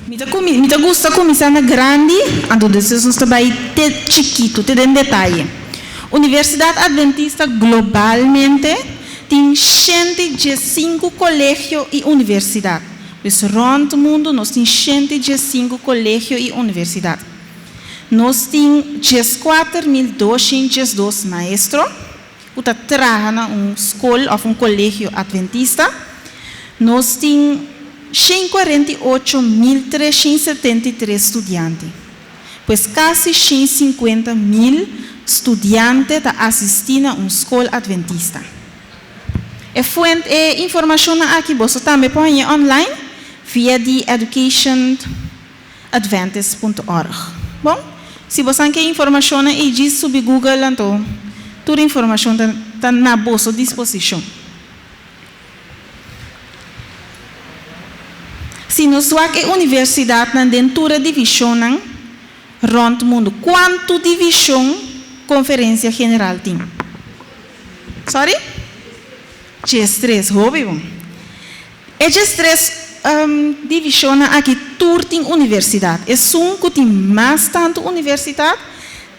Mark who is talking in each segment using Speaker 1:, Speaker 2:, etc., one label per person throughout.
Speaker 1: Mi ta kumi, mi ta gusta kuminsá na grandi, anto despues nos ta bai te chikitu, te den detaye. Universidat Adventista globalmente tin 115 kolegio i universidat. Pues rònt mundu nos tin 115 kolegio i universidat. Nos tin 14212 maestro ku ta traha na un skol òf un kolegio adventista. Nos tin 148.373 studiante. Pues kasi 150.000 studiante ta asistí na un skol adventista. E fuente, e informashonnan aki boso tambe por hañ'é online via di educationadventist.org. Bon, si bosan ke informashonnan ei djis subi Google anto tur informashon ta ta na boso disposishon. Si nos wak e universidatnan den tur e divishonnan rònt mundu, kuantu divishon Konferensia General tin? Sorry? 13, hopi bon. E 13 divishonnan aki tur tin universidat. Esun ku tin mas tantu universitat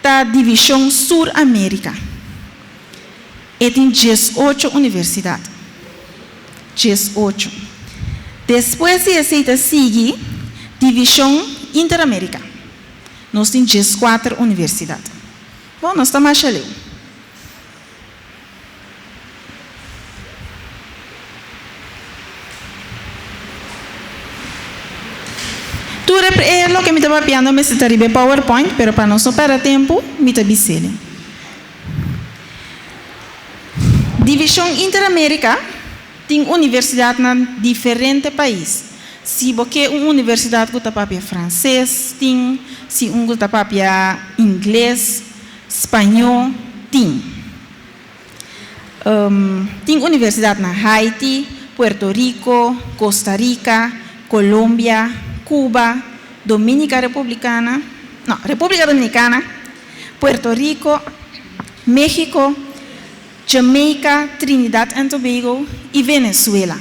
Speaker 1: ta Divishon Sur Amerika. E tin 18 universidat. 18. Despues di esei ta sigui Divishon Interamérika. Nos tin 14 universidat. Bon, nos ta masha leu. Tur e loke mi ta papiando mester ta riba e PowerPoint, pero pa nos no pèrdè tempu, mi ta bis'el. Divishon Interamérika tin universidat na diferente pais. Si bo ke un universidat ku ta papia franses, tin, si un ku ta papia ingles, spañó, tin. Tin universidat na Haiti, Puerto Rico, Costa Rica, Colombia, Cuba, Dominica Republicana, no, República Dominicana, Puerto Rico, México, Jamaica, Trinidad and Tobago i Venezuela.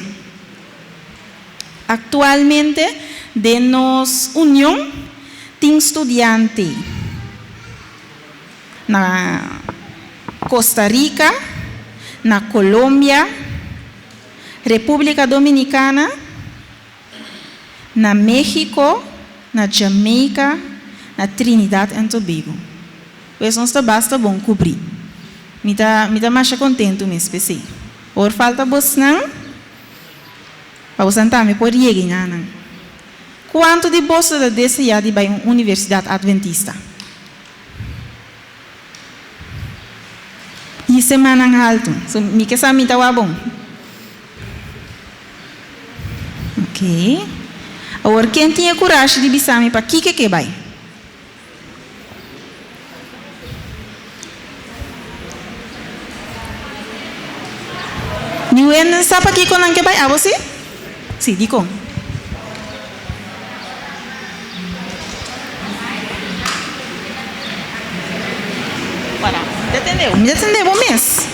Speaker 1: Aktualmente den nos union tin studiante na Costa Rica, na Colombia, República Dominicana, na México, na Jamaica, na Trinidad and Tobago. Pues nos ta basta bon kubrí. Mi ta mi ta masha kontentu mes p'esei. Por falta bosnan pa bosnan tambe por yega na nan. Kuantu di boso ta deseá di bai un universidat adventista? Hise mannan haltu. So mi ke sa mi ta wak bon. Ok. Awor ken tin e kurashi di bisa mi pakiko e ke bai? Niun hende sa pakiko nan ke bai? Abo si? Si, dikon? Para, mi ta tende bo, mi ta tende bo mes.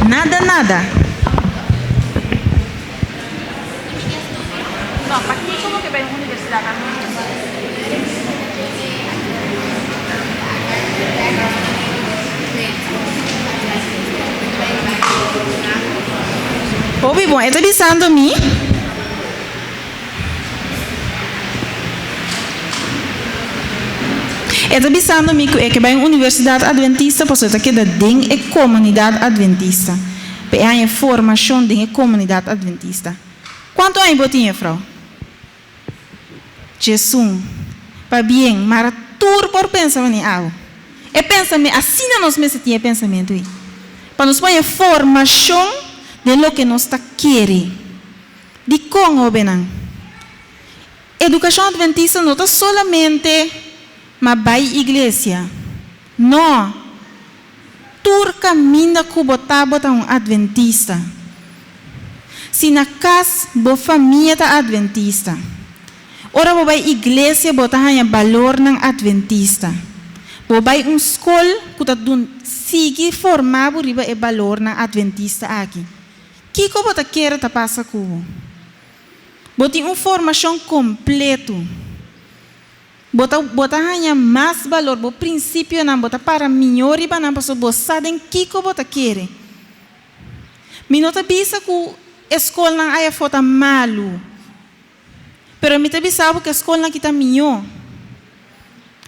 Speaker 1: Nada, nada. No, pakiko bo ke bai un universidat adventista? Hopi bon, e ta bisando mi. E ta bisando mi ku e ke bai un universidat adventista pasobra e ta keda den e komunidat adventista, pa e haña formashon den e komunidat adventista. Kuantu aña bo tin, jefrou? 11. Pabien, mara tur por pensa manera abo. E pensame, asina nos mester tin e pensamentu ei, pa nos por haña formashon den loke nos ta kere. Dikon, hóbennan? Edukashon Adventista no ta solamente ma bai iglesia. No! Tur kaminda ku bo ta, bo ta un adventista. Si na kas bo famia ta adventista. Ora bo bai iglesia bo ta haña balornan adventista. Bo bai un skol ku ta dun sigui forma bo riba e balornan adventista aki. Kiko bo ta kere ta pasa ku bo? Bo tin un formashon kompleto. Bo ta bo ta haña mas balor, bo prinsipionan, bo ta para mihó riba nan pasobra bo sa den kiko bo ta kere. Mi no ta bisa ku e skolnan aya afó ta malu, pero mi ta bisa bo ku e skolnan aki ta mihó.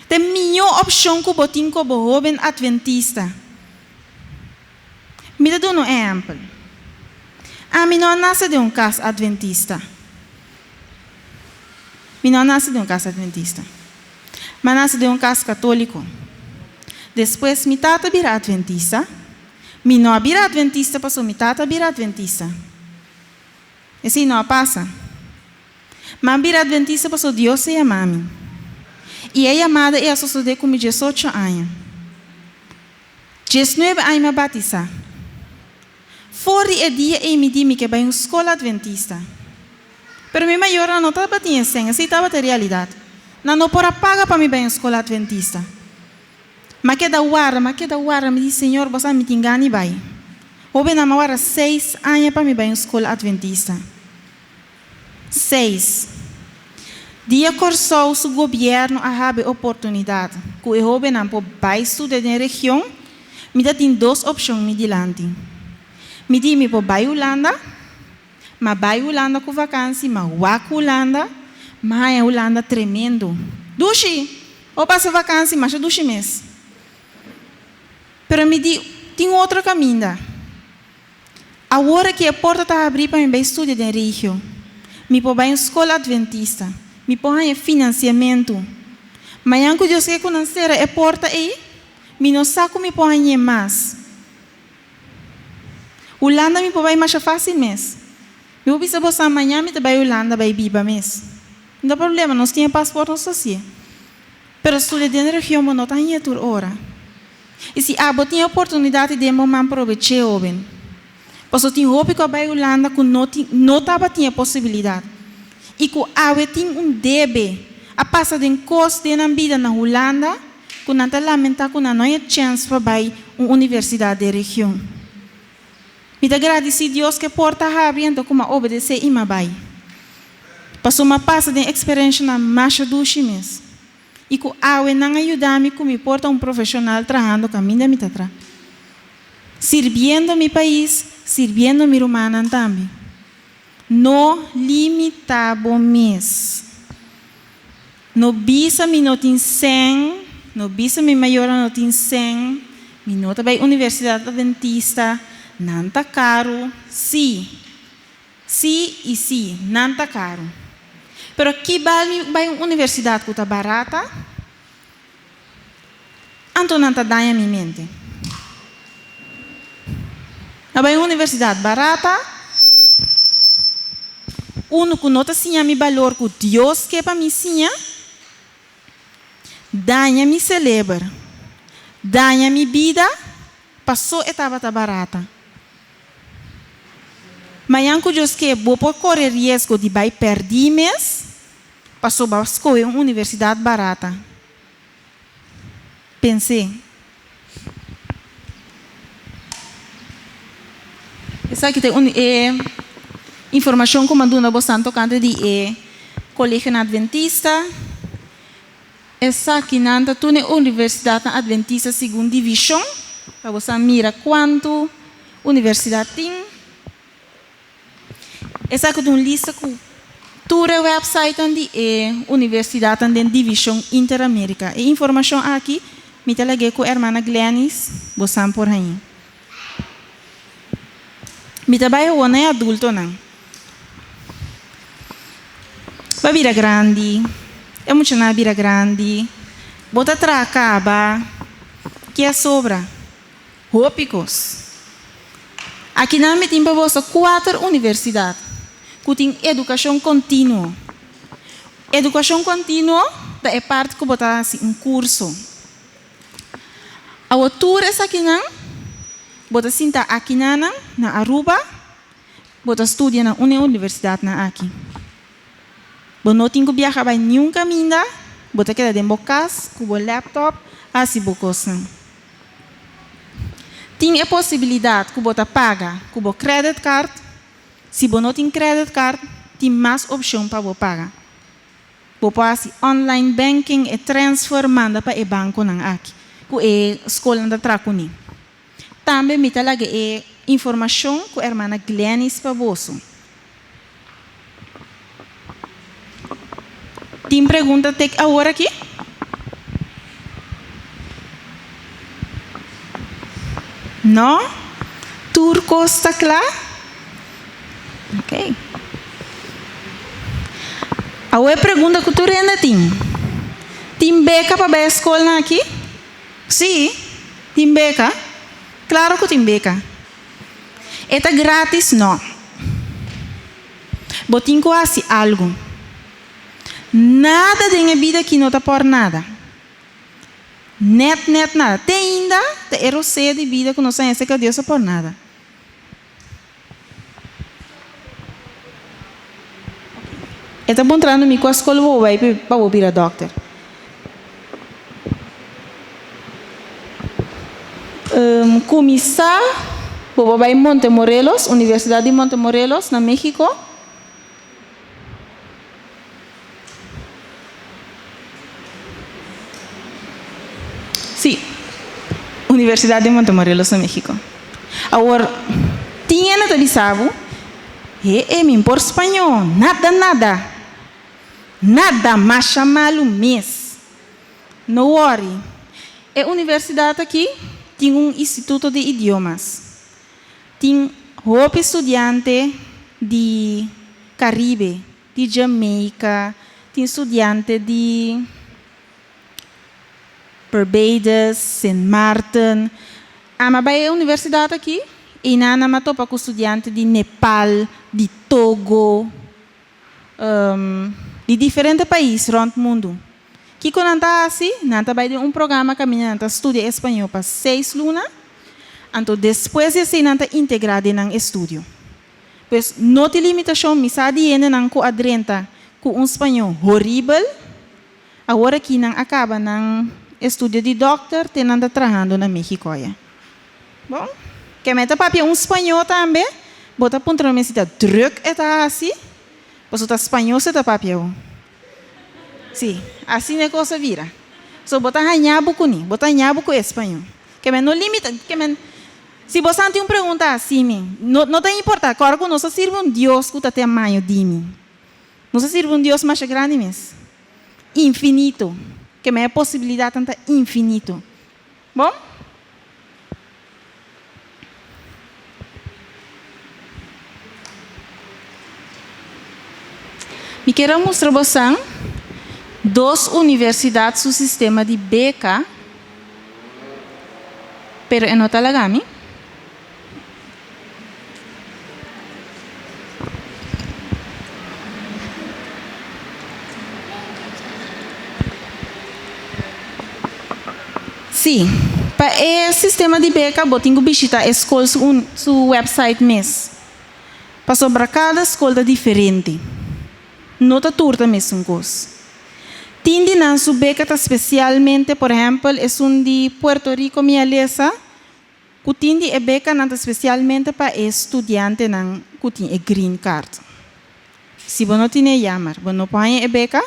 Speaker 1: Ta e mihó opshon ku bo tin komo hóben atventista. Mi ta duna un ehèmpel. Ami no a nase den un kas atventista. Mi no a nase den un kas atventista. Mi a nase den un kas katóliko. Despues mi tata bira atventista. Mi no a bira atventista pasobra mi tata a bira atventista. Esei no a pasa. Mi a bira atventista pasobra Dios a yama mi. I e yamada ei a sosodé ku mi diesocho aña. Diesnuebe aña mi a batisá. For di e dia ei mi di mi ke bai un skol atventista. Pero mi mayornan no tabatin e sèn, esei tabata e realidat. Nan no por a paga pa mi bai un skol atventista. Mi a keda warda, mi a keda warda, mi di, Señor, bo sa mi tin gana di bai. Hóbennan, mi a warda seis aña pa mi bai un skol atventista. Seis. Dia Kòrsou su gobièrnu a habi oportunidat ku e hóbennan por bai studia den region, mi ta tin dos opshon mi dilanti. Mi di mi por bai Hulanda, ma bai Hulanda ku vakansi, ma wak Hulanda, ma haña Hulanda tremendo. Dushi! Bo pasa vakansi masha dushi mes. Pero mi di tin otro kaminda. Awor aki e porta ta habrí pa mi bai studia den regio. Mi por bai un skol adventista. Mi por haña finansiamentu. Mañan ku Dios ke ku nan sera e porta ei, mi no sa ku mi por hañ'é mas. Hulanda mi por bai masha fásil mes. Mi por bisa boso mañan mi ta bai Hulanda bai biba mes. No ta problema, nos tin e pasport nos ta hasié. Pero studia den region bo no ta hañ'é tur ora. I si abo tin e oportunidat di den bo man probech'é hoben. Pasobra tin hopi ku a bai Hulanda ku no tin no tabatin e posibilidat i ku awe tin un debe a pasa den kos den nan bida na Hulanda ku nan ta lamentá ku nan no hay e chèns pa bai un universidat den region. Mi ta gradisí Dios ku e porta a habri anto ku m'a obedesé i m'a bai. Pasobra m'a pasa den eksperenshanan masha dushi mes. I ku awe nan a yuda mi ku mi por ta un profeshonal trahando kaminda mi ta tra. Sirbiendo mi pais, sirbiendo mi rumannan tambe. No limita bo mes. No bisa mi no tin sèn, no bisa mi mayornan no tin sèn, mi no ta bai universidat adventista, nan ta karu. Sí, Sí i sí, nan ta karu. Pero ki bal mi bai un universidat ku ta barata? Anto nan ta daña mi mente. A bai un universidat barata, unu ku no ta siña mi balor ku Dios ke pa mi siña, daña mi seleber, daña mi bida, pasó e tabata barata. Mañan ku Dios ke bo por kore riesgo di bai pèrdí mes pasobra bo a skohe un universidat barata. Pens'é. Esaki ta e informashon ku mi a duna bosan tokante di e Kolegionan Adventista. Esakinan ta tur na e universidatnan adventista segun divishon, pa bo sa mira kuantu universidat tin. Esaki ta un lista ku tur e wèpsaitnan di e universidatnan den divishon Interamérika. E informashon aki mi ta lag'é ku hermana Glenys, bo san por hañ'é. Mi ta bai awor na e adultonan. Bo a bira grandi, e muchanan a bira grandi, bo ta traha kaba, ke a sobra? Hopi kos. Akinan mi tin pa boso kuater universidat ku tin edukashon kontinuo. Edukashon kontinuo ta e parti ku bo ta hasi un kurso. Awor tur esakinan bo ta sinta akinanan na Aruba, bo ta studia na un e universidatnan aki. Bo no tin ku biaha bai niun kaminda, bo ta keda den bo kas ku bo laptop hasi bo kosnan. Tin e posibilidat ku bo ta paga ku bo credit card. Si bo no tin credit card, Tin mas opshon pa bo paga. Bo por hasi online banking, e transfer manda pa e bankonan aki ku e skolnan ta traha kuné. Tambe mi ta laga e informashon ku hermana Glenys pa boso. Tin pregunta te awor aki? No? Tur kos ta kla? Ok. Awor e pregunta ku tur hende tin, Tin beka pa bai e skolnan aki? Sí, tin beka. Klaro ku tin beka. E ta grátis? No. Bo tin ku hasi algu. Nada den e bida aki no ta por nada. Nèt nèt nada. Te ainda ta e rosea di bida ku nos a hese ka Dios ta por nada. E ta puntrando mi kua skol bo bai pa bo bira dòkter. Kuminsá bo por bai Montemorelos, Universidat di Montemorelos na México. Sí, Universidad di Montemorelos na México. Awor, tin hende ta bisa bo, He e, mi por spañó, nada, nada. Nada, masha malu mes. No worry. E universidad aki tin un instituto di idiomas. Tin hopi studiante di Caribe di Jamaica, tin studiante di Barbados, Sint Maarten. Ami a bai e universidat aki i nan a topa ku studiante di Nepal, di Togo, di diferente pais rònt mundu. Kiko nan ta hasi? Nan ta bai den un programa kaminda nan ta studia español pa seis luna, anto despues di esei nan ta integrá den nan estudio. Pues no tin limitashon, mi sa di hendenan ku a drenta ku un spañó horibel, awor aki nan a kaba nan estudio di dòkter te nan ta trahando na México aya. Bon, ke mi ta papia un spañó tambe, bo ta puntra mi si ta drùk e ta hasi, pasobra ta spañó se ta papia awo. Sí, asina e kos a bira. So bo ta haña bo kuné, bo ta haña bo ku e spañó. Ke mi no limita, ke mi. Si bo santi un pregunta hasi mi, no no ta importa, kòrda ku nos ta sirbi un Dios ku ta tamaño di mi. Nos ta sirbi un Dios masha grandi mes, infinito, ke mi e posibilidatnan ta infinito. Bon? Mi kier a mustra bosan dos universidat su sistema di beka. Pero e no ta laga mi. Sí, pa e sistema di beka bo tin ku bishita e skol su su website mes. Pasobra kada skol ta diferente. No ta tur ta mesun kos. Tin di nan su beka ta spesialmente, por ehèmpel esun di Puerto Rico mi a lesa ku tin di e bekanan ta spesialmente pa e studiantenan ku tin e green card. Si bo no tin e yammer, bo no por haña e beka,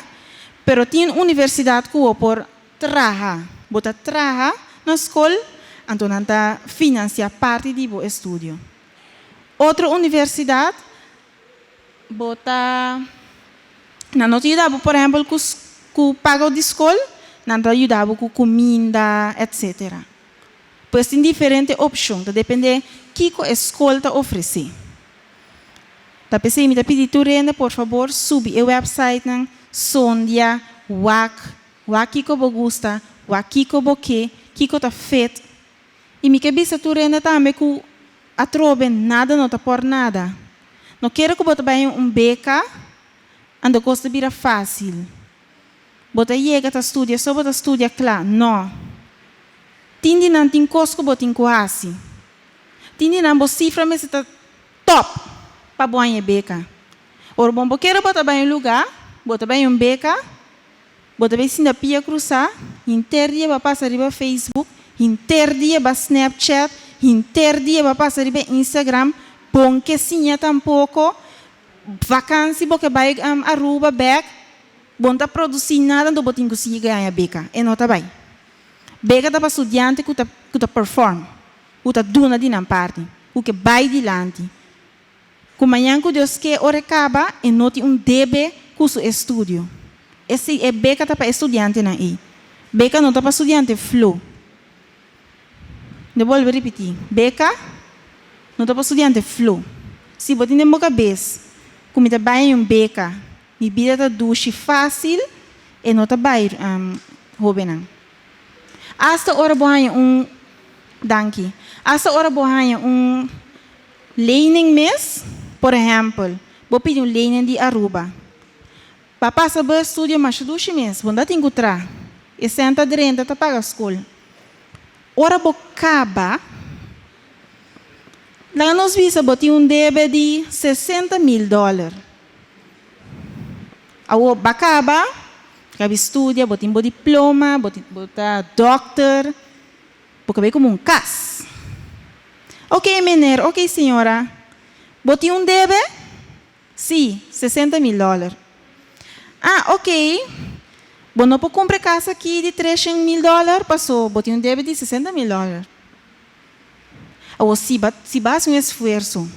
Speaker 1: pero tin universidat ku bo por traha. Bo ta traha na skol, anto nan ta finansiá parti di bo estudio. Otro universidat Bo ta, nan no ta yuda bo por ehempel ku ku pago di skol, nan ta yuda bo ku kuminda etcetera. Pues tin diferente opshon, ta depende kiko e skol ta ofresé. Ta p'esei mi ta pidi tur hende por fabor subi e websitenan, sondia, wak, wak kiko bo gusta, wak kiko bo ke, kiko ta fit. I mi ke bisa tur hende tambe ku atrobe nada no ta por nada. No kere ku bo ta bai un beka, anto kos ta bira fásil. Bo ta yega ta studia so bo ta studia kla. No. Tin di nan tin kos ku bo tin ku hasi. Tin di nan bo sifra mester ta tòp pa bo haña e beka. Ora bo bo kere bo ta bai un lugá, bo ta bai un beka, Bo ta bay sinta pia crusa, hinter dia ba pasa riba Facebook, hinter dia ba Snapchat, hinter dia ba pasa riba Instagram, bon ke siña tampoco. Vakansi bo ke bai Aruba bek, bo no ta produsí nada anto bo tin ku sigui gaña beka. E no ta bai. Beka ta pa studiante ku ta ku ta perform, ku ta duna di nan parti, ku ke bai dilanti. Ku mañan ku Dios ke ora e kaba e no tin un debe ku su estudio. Esei e beka ta pa e studiantenan ei. Beka no ta pa studiante flo. Mi ta bolbe ripití, beka no ta pa studiante flo. Si bo tin den bo kabes ku mi ta bai un beka, mi bida ta dushi fásil, e no ta bai hóbennan. Asta ora bo haña un Danki. Asta ora bo haña un lening mes, por ehèmpel, bo pidi un lening di Aruba. Pa pasa bo estudio masha dushi mes, bo no ta tin ku tra. E sèn ta drenta ta paga skol. Ora bo kaba, laga nos bisa bo tin un debe di 60.000 dòler. Awor bo a kaba, kabi studia, bo tin bo diploma, bo tin bo ta dòkter, bo kab'é komo un kas. Oké meneer, oké señora, bo tin un debe? Sí, 60.000 dòler. Ah, ok. Bo no por kumpra e kas aki di 300.000 dòler paso bo tin un debe di 60.000 dòler. Awor si ba si ba hasi un esfuerso,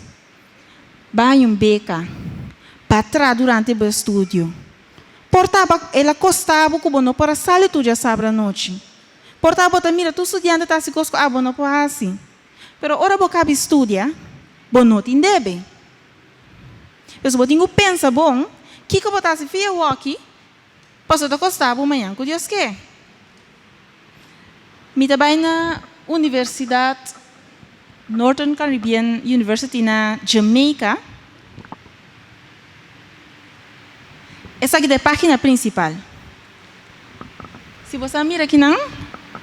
Speaker 1: ba haña un beka, ba traha durante bo estudio. Por ta ba el a kosta bo ku bo no por a sali tur djasabra anochi. Por ta bo ta mira tur studiante ta hasi kos ku abo no por hasi. Pero ora bo kabi studia, bo no tin debe. Pues bo tin ku pensa bon kiko bo ta hasi via woki pasobra ta kosta bo mañan ku Dios ke. Mi ta bai na Universidat Northern Caribbean University na Jamaica. Esaki ta e pagina prinsipal. Si bo sa mira kinan,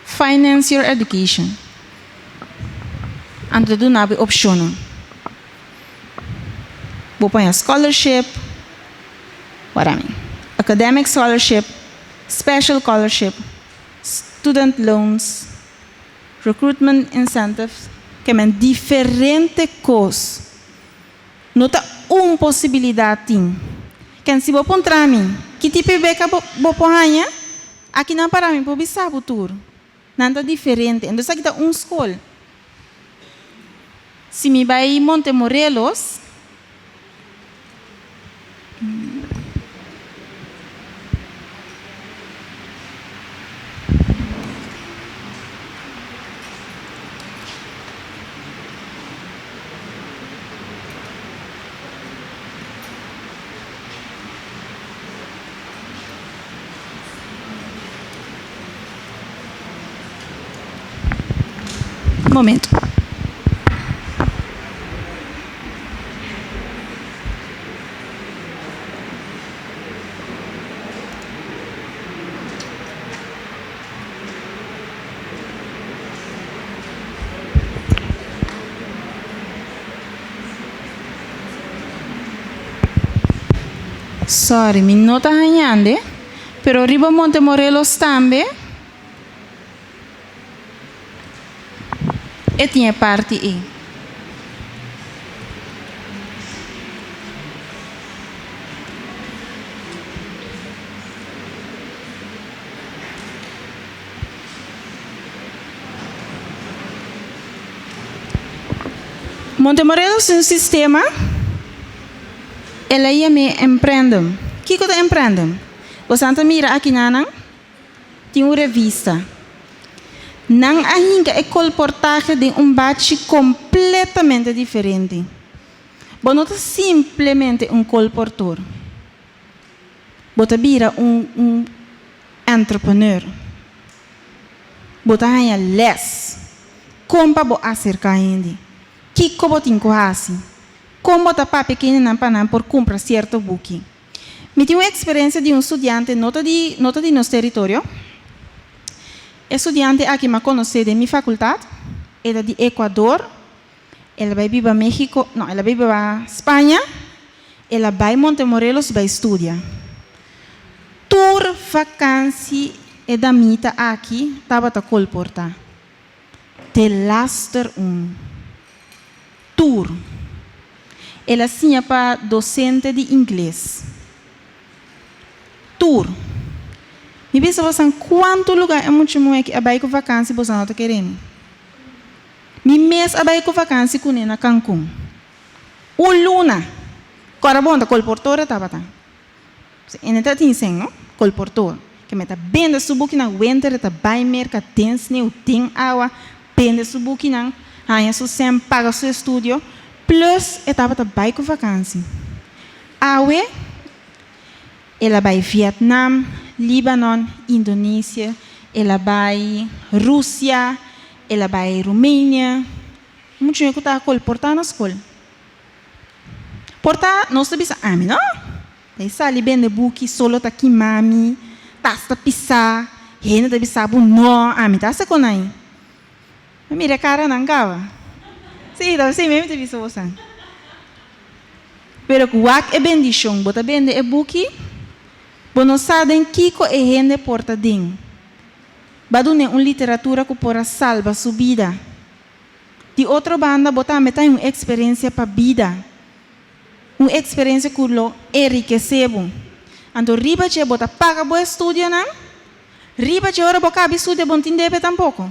Speaker 1: Finance your education. Anto ta duna bo e opshonnan. Bo por haña scholarship, what I mean, academic scholarship, special scholarship, student loans, recruitment incentives, ke men diferente kos. No ta un posibilidat tin. Ken si bo puntra mi, ki tipo di beka bo bo por haña? Akinan para mi por bisa bo tur. Nan ta diferente. Entonces aki ta un skol. Si mi bai Montemorelos. Momento. Sorry, mi no ta hañande, pero riba Montemorelos tambe e tin e parti ei. Montemorelos tin un sistema, el a yam'é Emprendem. Kiko ta Emprendem? Bosan ta mira akinanan tin un revista. Nan a hinka e kolportahe den un bachi kompletamente diferente. Bo no ta simplemente un kolportor. Bo ta bira un un entrepreneur. Bo ta haña les kon pa bo aserká hende, kiko bo tin ku hasi, kon bo ta papia kendenan pa nan por kumpra sierto buki. Mi tin un eksperensia di un studiante no ta di no ta di nos teritorio. E studiante aki m'a konosé den mi fakultat, e ta di Ecuador, el a bai biba Mexico, no, el a bai biba Spaña, el a bai Montemorelos bai studia. Tur vakansi e damita aki tabata kolportá. Delaster un. Tur. El a siña pa docente di ingles. Tur. Mi bisa bosan cuanto lugar e mucha muhe aki a bay cu vakantie bosan no ta kere mi. Mi mes a bay cu vakantie cune na Cancun. Un luna. Cora bon ta colportor e tabata. E no ta tin sen no, colportor. Ke me ta bende su bukinan winter e ta bay merca den sneeuw den awa bende su bukinan haña su sen paga su estudio plus e tabata bay cu vakantie. Awe el a bai Vietnam, Libanon, Indonesia, el a bai Rusia, el a bai Rumenia. Muchu hende ku ta kolportá na skol. Por ta nos ta bisa, Ami no! Ta e sali bende buki, solo ta kima mi, tas ta pisá, hende ta bisa bo no, ami ta hasi kon ai. Mi mira e karanan kaba. Sí, ta así mi ta bisa bosan. Pero ku wak e bendishon bo ta bende e buki, bo no sa den kiko e hende por ta den. Ba dun'é un literatura ku por a salba su bida. Di otro banda bo tambe ta un eksperensia pa bida. Un eksperensia ku lo enrikesé bo. Anto riba dje bo ta paga bo estudionan, riba dje ora bo kabi studia bo no tin debe tampoko.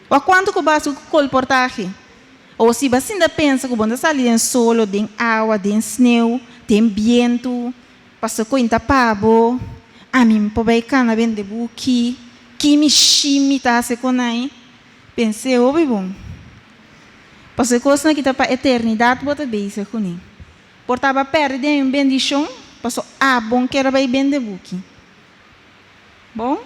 Speaker 1: Wak kuantu ku bo hasi ku kolportahe? O si bo a sinta pensa ku bo no ta sali den solo, den awa, den sneu, den bientu, pasobra ku inta pa bo, ami mi por bai kana bende buki, ki mi shimi ta hasi ku nan? Pens'é hopi bon. Pasobra e kosnan aki ta pa eternidat bo ta bezig kuné. Por taba pèrdè den un bendishon, pasobra abo no kier bai bende buki. Bon.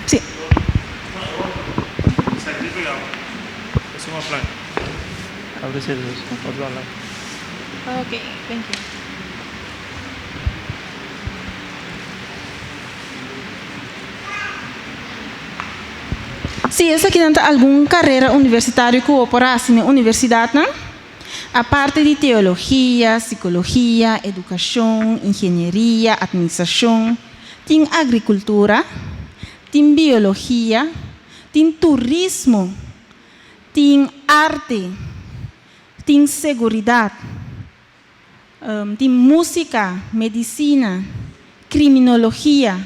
Speaker 1: Sí. Ok, thank you. Sí, esakinan ta algun karera universitario ku bo por hasi na e universidatnan. Aparte di teologia, sikologia, edukashon, ingenieria, atministrashon, tin agrikultura, tin biologia, tin turismo, tin arte, tin seguridat. Tin músika, medisina, kriminologia.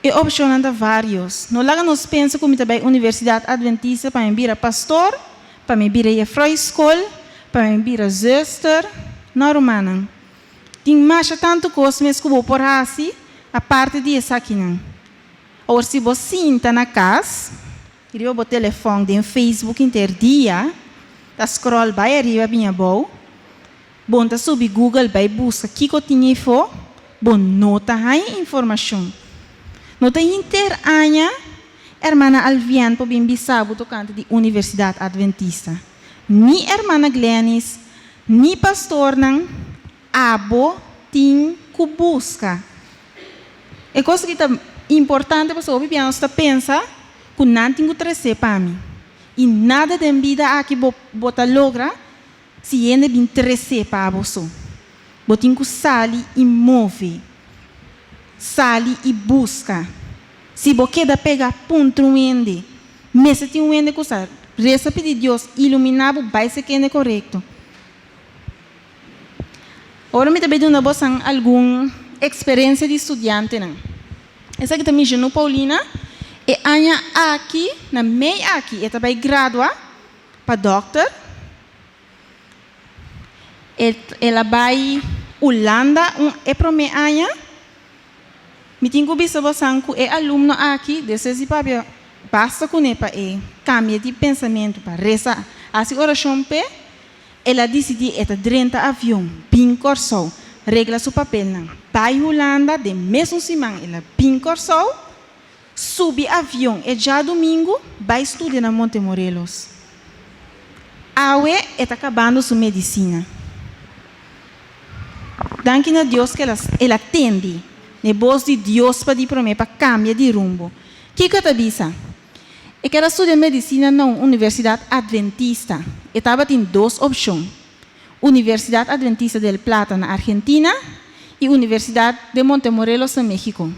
Speaker 1: E opshonnan ta vários. No laga nos pensa ku mi ta bai Universidat Adventista pa mi bira pastor, pa mi bira jefrou skol, pa mi bira zuster. No, rumannan. Tin masha tantu kos mes ku bo por hasi aparte di esakinan. Awor si bo sinta na kas, Riba bo telefòn den Facebook henter dia ta scroll bai ariba bin abou, bon ta subi Google bai buska kiko tin eifo, bo no ta haña informashon. No ta henter aña Hermana Alvian por bin bisa bo tokante di Universidat Adventista. Ni Hermana Glenys, ni pastornan, abo tin ku buska. E kos aki ta importante pasobra hopi bia nos ta pensa ku nan tin ku trese pa mi. I nada den bida aki bo bo ta logra si hende bin trese pa bo so. Bo tin ku sali i move. Sali i buska. Si bo keda pega puntra un hende, mester tin un hende ku sa resa pidi Dios ilumina bo bai se kende korekto. Ora mi ta bay duna bosan algun experiencia di studiantenan. Esaki ta mi Jenu Paulina, e aña aki, na mei aki, e ta bay gradua pa dokter. E el a bay Hulanda un e prome aña. Mi tin cu bisa bosan cu e alumno aki, despues di papia basta cune pa e cambia di pensamento, pa reza, haci oracion p'e, El a disidí e ta drenta avion, bin Kòrsou, regla su papelnan, bai Hulanda, den mesun siman el a bin Kòrsou, subi avion e djadumingu, bai studia na Montemorelos. Awe e ta kabando su medisina. Danki na Dios ku el a tende n'e bos di Dios pa di promé pa kambia di rumbo. Kiko e ta bisa? E ker a studia medisina na un universidat adventista. E tabatin dos opshon, Universidat Adventista del Plata na Argentina i Universidat de Montemorelos na México.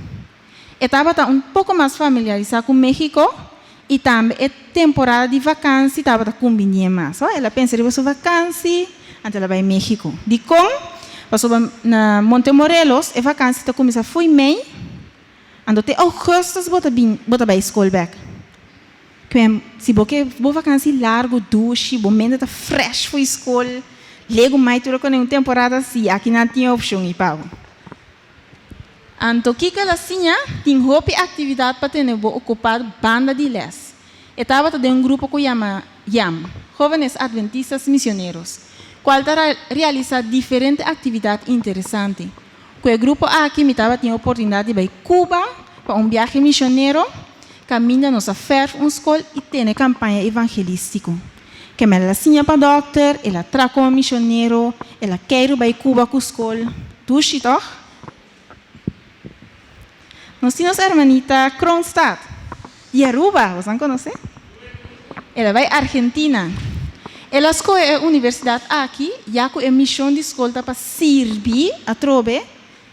Speaker 1: E tabata un poko mas familiarisá ku México i tambe e temporada di vakansi tabata kumbinié mas. El a pensa riba su vakansi anto el a bai México. Dikon? Pasobra na Montemorelos e vakansi ta kuminsá fo'i mei anto te ougùstus bo ta bin bo ta bai skol bèk. Kwen si bo ke bo vakansi largu dushi bo mente ta fresh fo'i skol legu mai tur e un temporada si aki nan tin e opshon ei pa bo. Anto kiko el a siña? Tin hopi aktividat pa tene bo okupá banda di lès. E tabata den un grupo ku yama jam, Jóvenes Adventistas Misioneros, kual ta realisá diferente aktividat interesante. Ku e grupo aki mi tabatin e oportunidat di bai Cuba pa un biahe misionero, kaminda nos a fèrf un skol i tene kampaña evangelístiko. Kemel el a siña pa dòkter, el a traha komo misionero, el a keiru bai Cuba ku skol. Dushi, tòg? Nos tin nos hermanita Kronstadt, di Aruba, bosan konosé? El a bai Argentina. El a skohe e universidat aki ya ku e mishon di skol ta pa sirbi atrobe,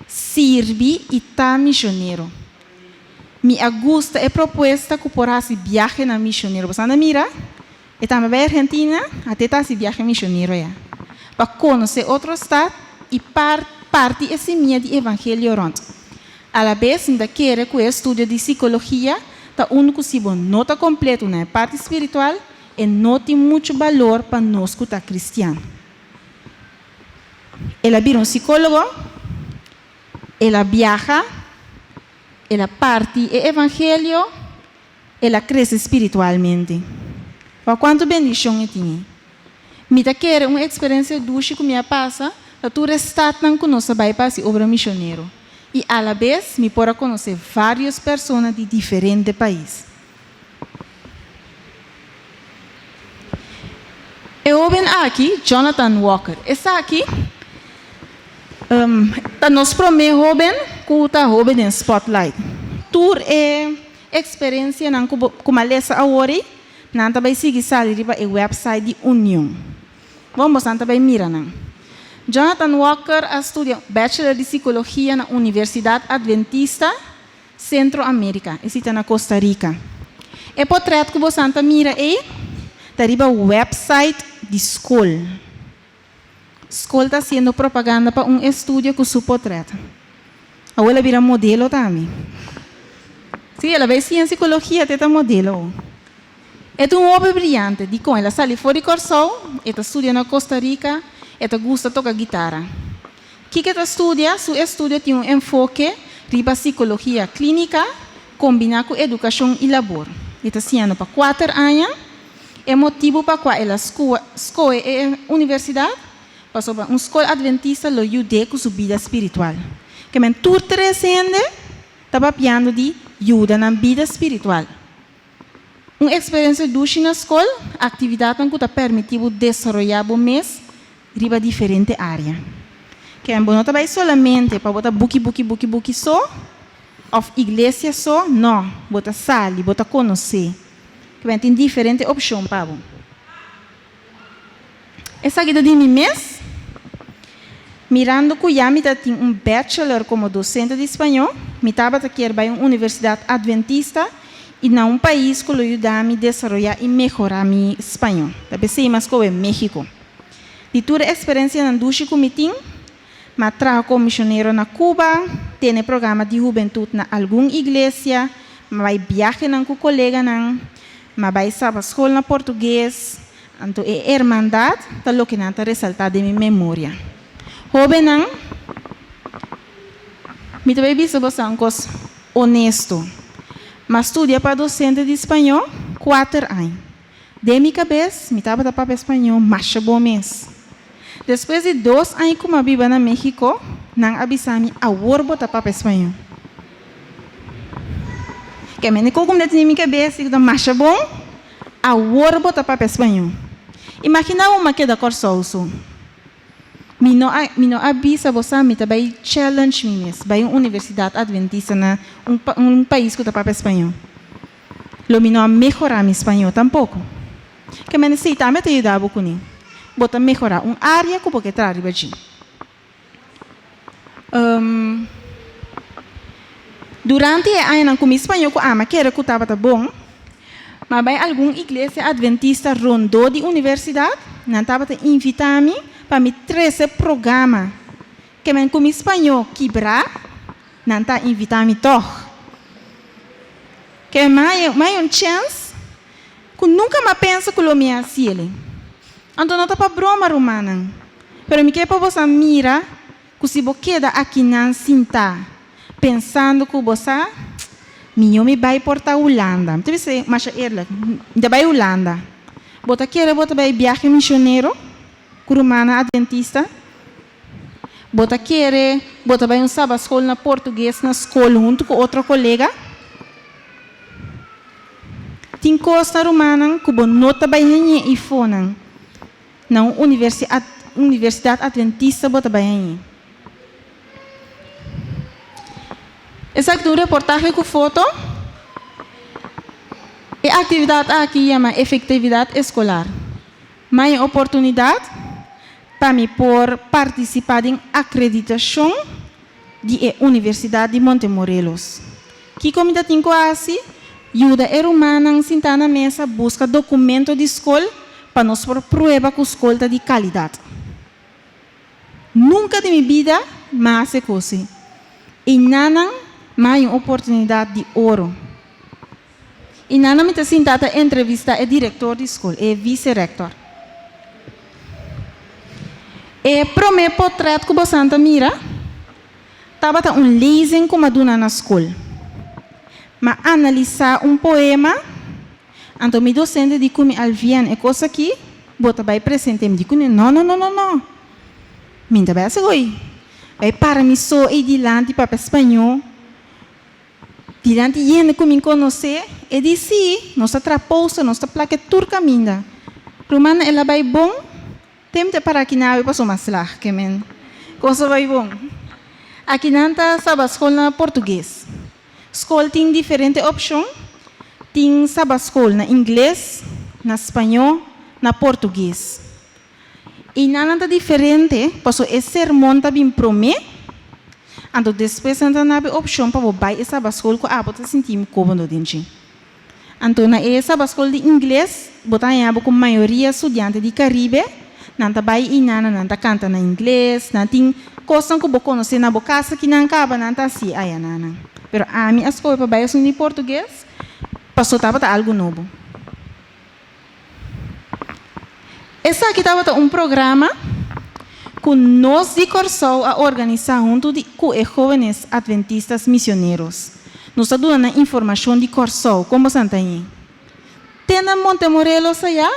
Speaker 1: sirbi i ta misionero. Mi a gusta e propuesta ku por hasi biahenan misionero. Bosan a mira? E tambe bai Argentina, ate ta hasi biahe misionero ya, pa konosé otro stat i parti e simia di evangelio rònt. Alabes mi ta kere ku e estudio di sikologia ta unu ku si bo no ta kompleto na e parti spiritual, e no tin muchu balor pa nos ku ta kristian. El a bira un sikólogo, el a biaha, el a parti e evangelio, El a krese spiritualmente. Wak kuantu bendishon e tin ei! Mi ta kere un eksperensia dushi ku mi a pasa ta tur e statnan ku nos a bai pa hasi obra mishonero, i alabes mi por a konosé vários persona di diferente pais. E hóben aki, Jonathan Walker, esaki ta nos promé hóben ku ta hóben den spotlight. Tur e Eksperensianan ku bo ku malesa awor ei, nan ta bai sigui sali riba e wèpsait di Union. Bon, bosan ta bai mira nan. Jonathan Walker a studia bachelor di sikologia na Universidat Adventista Sentro Amerika, esei ta na Costa Rica. E potrèt ku bosan ta mira ei ta riba wèpsait di skol. Skol ta hasiendo propaganda pa un estudio ku su potrèt. Awor el a bira modelo tambe. Sí, el a bai siña sikologia te ta modelo awor. E ta un hopi briyante. Dikon? El a sali for di Kòrsou, e ta studia na Costa Rica, e ta gusta toka gitara. Kiko e ta studia? Su estudio tin un enfoke riba sikologia klínika kombiná ku edukashon i labor. E ta siñando pa kuater aña. E motibu pa kua el a skohe e universidat, pasobra un skol adventista lo yud'é ku su bida spiritual. Ke men tur tres hende ta papiando di yuda nan bida spiritual. Un eksperensia dushi na skol, aktividatnan ku ta permití bo desaroyá bo mes riba diferente área. Ke bo no ta bai solamente pa bo ta buki buki buki buki so òf iglesia so, nò, bo ta sali, bo ta konosé. Ke men tin diferente opshon pa bo. Esaki ta di mi mes. Mirando ku ya mi ta tin un bachelor komo dosente di spañó, mi tabata kier bai un universidat adventista i na un pais ku lo yuda mi desaroyá i mehorá mi spañó. Ta p'esei mi a skohe México. Di tur e eksperensianan dushi ku mi tin, mi a traha komo misionero na Cuba, tene programa di hubentut na algun iglesia, mi a bai biahenan ku koleganan, mi a bai sabaskol na portugues, anto e hermandat ta loke nan ta resaltá den mi memoria. Hóbennan, mi ta bai bisa boso un kos onesto. Mi a studia pa dosente di spañó kuater aña. Den mi kabes mi tabata papia spañó masha bon mes. Despues di dos aña ku mi a biba na México, nan a bisa mi, Awor bo ta papia spañó. Ke mende ku mi ta tene mi kabes i ku ta masha bon, awor bo ta papia spañó. Imaginá bo mi a keda Kòrsou so. Mi no a mi no a bisa bo sa mi ta bai challenge mi mes, bai un universidat adventista na un un pais ku ta papia spañó. Lo mi no a mehorá mi spañó tampoko. Ke mende esei tambe ta yuda bo kuné. Bo ta mehorá un área ku bo ke traha riba dje. Durante e añanan ku mi spañó ku ama kere ku tabata bon, m'a bai algun iglesia adventista rondó di universidat, nan tabata invitá mi pa mi trese programa. Ke men ku mi spañó kibrá, nan ta invitá mi tòg. Ke m'a haña un chèns ku nunka m'a pensa ku lo mi a hasi el. Anto no ta pa broma, rumannan, pero mi ke pa boso a mira Ku si bo keda akinan sintá pensando ku bo sa, mihó mi bai por ta Hulanda. Mi ta bisa masha eerlijk, mi ta bai Hulanda. Bo ta kere bo ta bai biahe misionero ku rumannan adventista? Bo ta kere bo ta bai un sabatschool na portugues na skol huntu ku otro kolega? Tin kosnan rumannan ku bo no ta bai hañ'é ifonan. Na un universidat adventista bo ta bai añi. Esaki ta un reportahe ku foto. E aktividat aki yama efektividat eskolar. Mai e oportunidat pa mi por partisipá den akreditashon di e Universidat di Montemorelos. Kiko mi ta tin ku hasi? Yuda e rumannan sintá na mesa buska dokumento di skol pa nos por prueba ku skol ta di kalidat. Nunka di mi bida m'a hasi e kos ei. Einanan m'a haña un oportunidat di oro. Einanan mi ta sintá ta entrevistá e direktor di skol, e viserektor. E promé potrèt ku bosan ta mira tabata un lezing ku m'a duna na skol. M'a analisá un poema, anto mi dosente di ku mi, Alvien, e kos akí bo ta bai present'é. Mi di kuné, No, no, no, no, no. Mi no ta bai hasi goi. Bai para mi so ei dilanti papia spañó. Dilanti hende ku mi konosé, e di, Sí, nos ta traha poster, nos ta plaka tur kaminda. Rumannan, el a bai bon? Tem te para aki nawe paso mas lag ke men. Kos a bai bon. Aki nan ta saba skol na portugues. Skol tin diferente opshon. Tin saba skol na ingles, na spañó, na portugues. I nan ta diferente paso e sermon ta bin promé, anto despues nan ta nabe opshon pa bo bai e sabaskol ku abo ta sinti kómodo den dje. Anto na e sabaskol di ingles bo ta haña bo ku mayoria studiante di Karibe, nan ta bai i nan nan ta kanta na ingles, nan tin kosnan ku bo konosé na bo kasa ki nan kaba nan ta hasi aya nan. Pero ami a skohe pa bai esun di portugues paso tabata algu nobo. Esaki tabata un programa ku nos di Kòrsou a organisá huntu di ku e Jóvenes Adventistas Misioneros. Nos ta duna nan informashon di Kòrsou, kon boso ta yin. Te na Montemorelos ayá,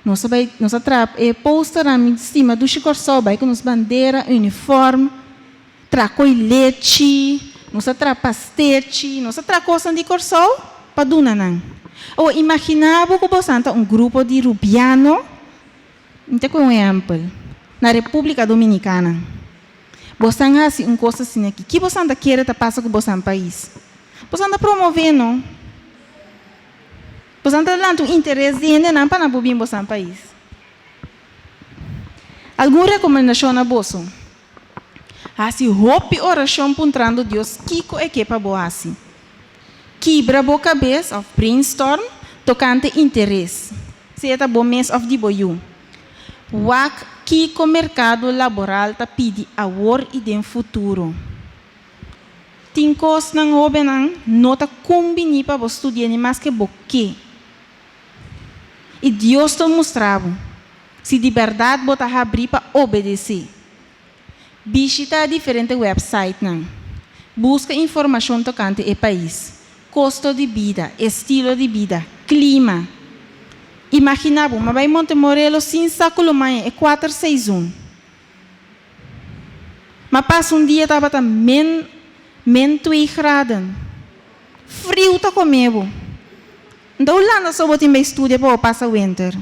Speaker 1: nos a bai, nos a traha e posternan Mi Stima Dushi Kòrsou, bai ku nos bandera, unifòrm, traha koi lechi, nos a traha pastechi, nos a traha kosnan di Kòrsou pa duna nan. Awor, imaginá bo ku bosan ta un grupo di rubiano, mi ta kohe un ehèmpel, na Repúblika Dominikana. Bosan hasi un kos asina aki, ki bosan ta kere ta pasa ku bosan pais? Bosan ta promové no. Bosan ta lanta un interes di hendenan pa nan por bin bosan pais. Algun rekomendashon na boso. Hasi hopi orashon puntrando Dios kiko e ke pa bo hasi. Kibra bo kabes òf brainstorm tokante interes, sea ta bo mes òf di bo yu. Wak kiko merkado laboral ta pidi awor i den futuro. Tin kosnan hóbennan no ta kumbiní pa bo studia ni maske bo ke. I Dios ta mustra bo si di bèrdat bo ta habrí pa obedesé. Bishita diferente wèpsaitnan. Buska informashon tokante e pais, kosto di bida, estilo di bida, klima. Imaginá bo, m'a bai Montemorelos sin sa ku lo maña e kuater seizoen. M'a pasa un dia tabata min min twee graden. Friu ta kome bo. Nta Hulanda so bo tin bai studia pa bo pasa winter.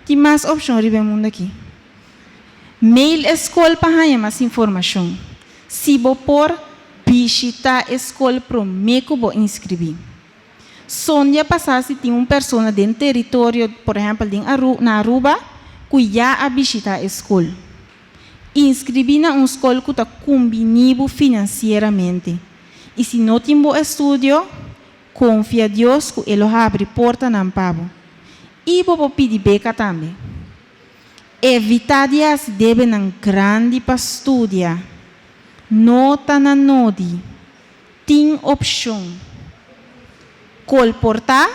Speaker 1: Tin mas opshon riba e mundu aki. Mail e skol pa haña mas informashon. Si bo por, bishitá e skol promé ku bo inskribí. Sondia pasá si tin un persona den teritorio, por ehèmpel den Aru na Aruba, ku ya a bishitá e skol. Inskribí na un skol ku ta kumbiní bo finansieramente. I si no tin bo estudio, konfia Dios ku e lo habri portanan pa bo. I bo por pidi beka tambe. Evitá di hasi debenan grandi pa studia. No ta na nodi. Tin opshon. Kolportá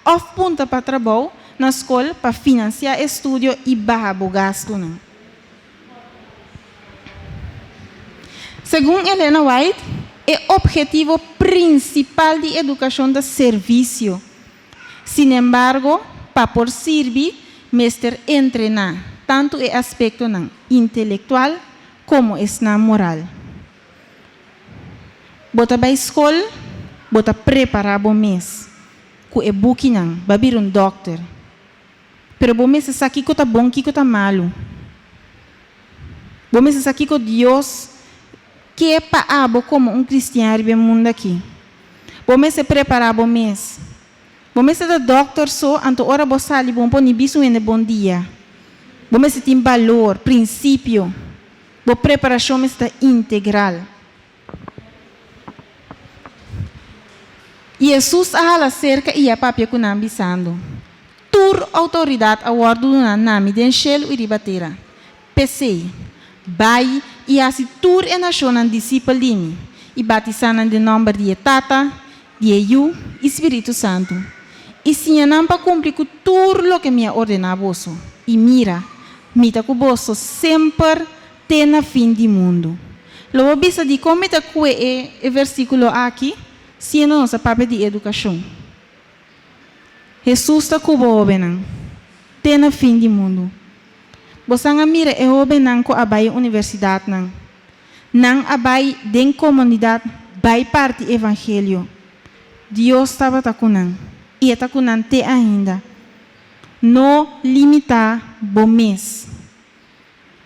Speaker 1: òf punta pa trabou na skol pa finansiá e studio i baha bo gastunan. Segun Elena White, e ophetivo prinsipal di edukashon ta servisio. Sinembargo, pa por sirbi, mester entrená tantu e aspektonan intelektual komo esnan moral. Bo ta bai skol, bo ta prepará bo mes ku e bukinan, bo a bira un dòkter. Pero bo mester sa kiko ta bon, kiko ta malu. Bo mester sa kiko Dios ke pa abo komo un kristian riba e mundu aki. Bo mester prepará bo mes. Bo mester ta dòkter so, anto ora bo sali bo no por ni bisa un hende bon dia. Bo mester tin balor, prinsipio. Bo preparashon mester ta integral. Hesus a hala serka i a papia ku nan bisando, Tur outoridat a wòrdu duná na mi den shelu i riba tera. P'esei, bai i hasi tur e nashonnan disipel di mi, i batisá nan den nòmber di e Tata, di e Yu i Spiritu Santu, i siña nan pa kumpli ku tur loke mi a ordená boso. I mira, mi ta ku boso semper te na fin di mundu. Lo bo bisa dikon mi ta kue e e versíkulo aki, siendo nos a papia di edukashon. Hesus ta ku bo hóbennan, te na fin di mundu. Bosan a mira e hóbennan ku a bai e universidatnan. Nan a bai den komunidat bai parti evangelio. Dios tabata ku nan, i e ta ku nan te ainda. No limitá bo mes.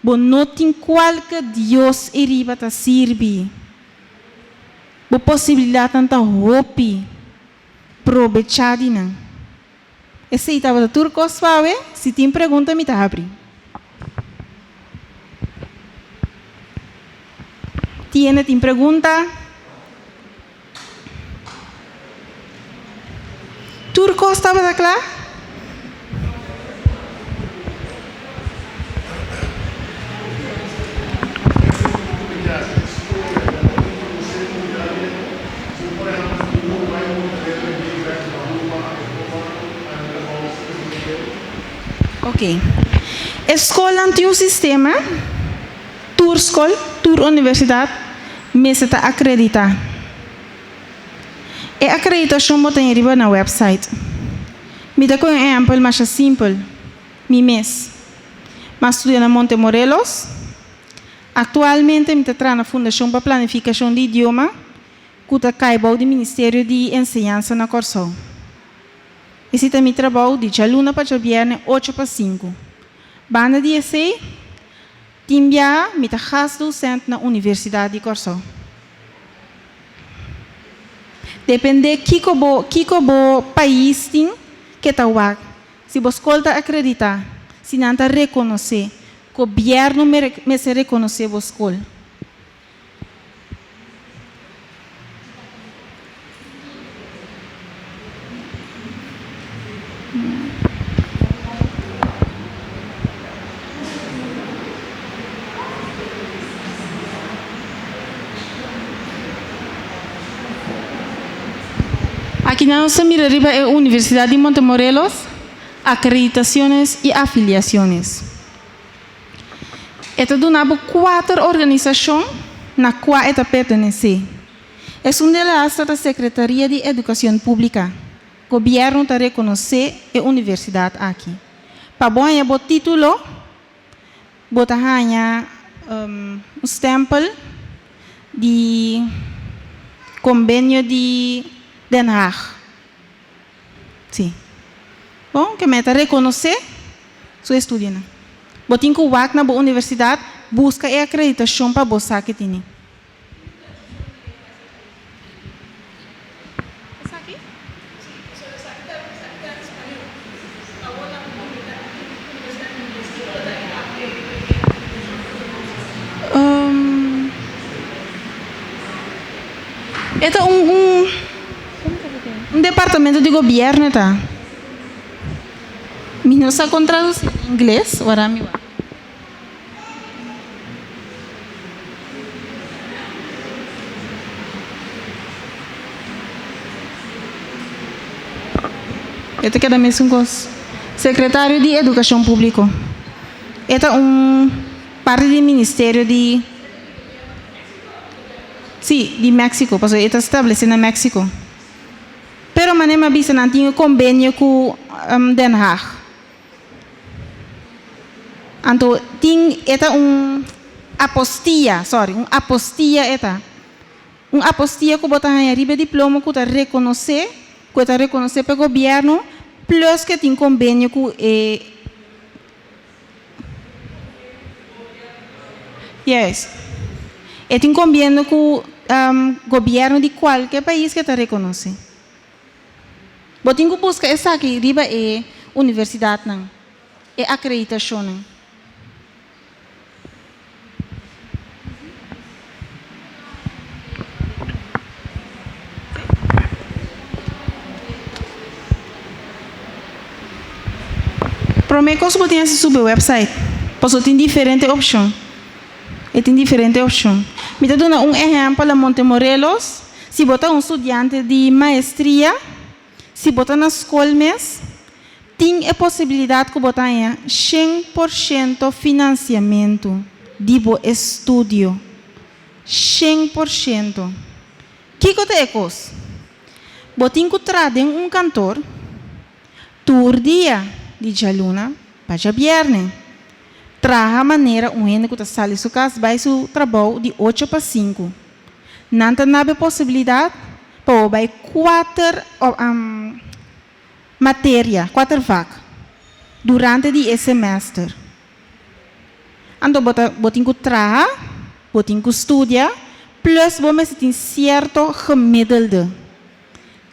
Speaker 1: Bo no tin kualke Dios eriba ta sirbi. Bo posibilidatnan ta hopi. Probechá di nan. Esei tabata tur kos pa awe. Si tin pregunta mi ta habri. Tiene tin pregunta? Tur kos tabata kla? Ok. E skolnan tin un sistema, tur skol, tur universidat mester ta akreditá. E akreditashon bo ta haña riba nan wèpsait. Mi ta kohe un ehèmpel masha simpel, mi mes. Mi a studia na Montemorelos. Aktualmente mi ta traha na Fundashon pa Planifikashon di Idioma ku ta kai bou di Ministerio di Enseñansa na Kòrsou. Esei ta mi trabou di djaluna pa djabièrnè ocho pa sinku. Banda di esei, tin biaha mi ta gastdosent na Universidat di Kòrsou. Dependé kiko bo kiko bo pais tin ke ta wak, si bo skol ta akreditá, si nan ta rekonosé, gobièrnu mester rekonosé bo skol. Aki nan nos ta mira riba e Universidad di Montemorelos, acreditaciones y afiliaciones. E ta duna bo kuater organisashon na kua e ta pertenesé. Esun di las ta Secretaria di Educacion Publica. Gobierno ta rekonosé e universidat aki. Pa bo haña bo título, bo ta haña un stempel di Kombenio di Den Haag. Sí. Bon, ke meta rekonosé su estudionan. Bo tin ku wak na bo universidat buska e akreditashon pa bo sa ke tini. Esaki? E ta un un un departamento di gobierno e ta. Mi no sa kon traduci na ingles, ora mi wak. E ta keda mesun kos. Secretario di Educacion Publico. E ta un parti di ministerio di. Sí, di Mexico, pasobra e ta establece na Mexico. Pero manera mi a bisa nan tin e convenio cu Den Haag. Anto tin e ta un apostilla, sorry, un apostilla e ta. Un apostilla cu bo ta haña riba e diploma cu ta reconoce, cu e ta reconoce pa e gobierno, plus cu e tin convenio cu e. Yes. E tin conbiendo cu gobierno di cualke pais ke ta reconoce. Bo tin cu busca esaki riba e universidadnan, e acreditacionnan. Prome kos bo tin hasi subi website paso tin diferente opshon. E tin diferente opshon. Mi ta duna un ehèmpel na Montemorelos, si bo ta un studiante di maestria, si bo ta na skol mes, tin e posibilidat ku bo ta haña 100% finansiamentu di bo estudio. 100%. Kiko ta e kos? Bo tin ku traha den un kantor tur dia di djaluna pa djabièrnè. Traha manera un hende ku ta sali su kas bai su trabou di ocho pa sinku. Nan ta nabe posibilidat pa bo bai kuater materia, kuater vak, durante di e semester. Anto bo ta bo tin ku traha, bo tin ku studia, plus bo mester tin sierto gemiddelde.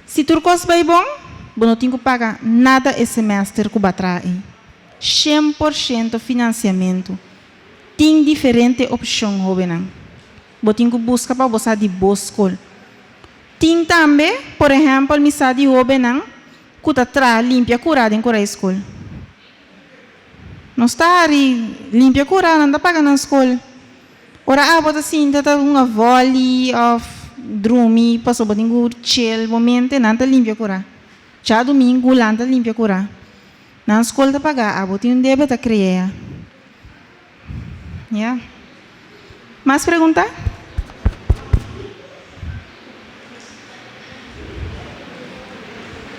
Speaker 1: Si tur kos bai bon, bo no tin ku paga nada e semester ku bo a traha ei. 100% finansiamentu. Tin diferente opshon hóbennan. Bo tin ku buska pa bo sa di bo skol. Tin tambe, por ehèmpel mi sa di hóbennan ku ta traha limpia kurá den kurá e skol. Nos ta hari limpia kurá, nan ta paga nan skol. Ora abo ta sinta ta hunga vòli òf drumi pasobra bo tin ku chill bo mente, nan ta limpia kurá. Djadumingu nan ta limpia kurá. Nan skol ta paga, abo tin un debe ta krea. Ya. Mas pregunta?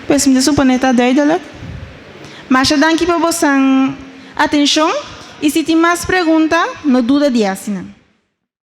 Speaker 1: Pues mi ta supone ta duidelijk. Masha danki pa bosan atencion y si tin mas pregunta no duda di haci nan.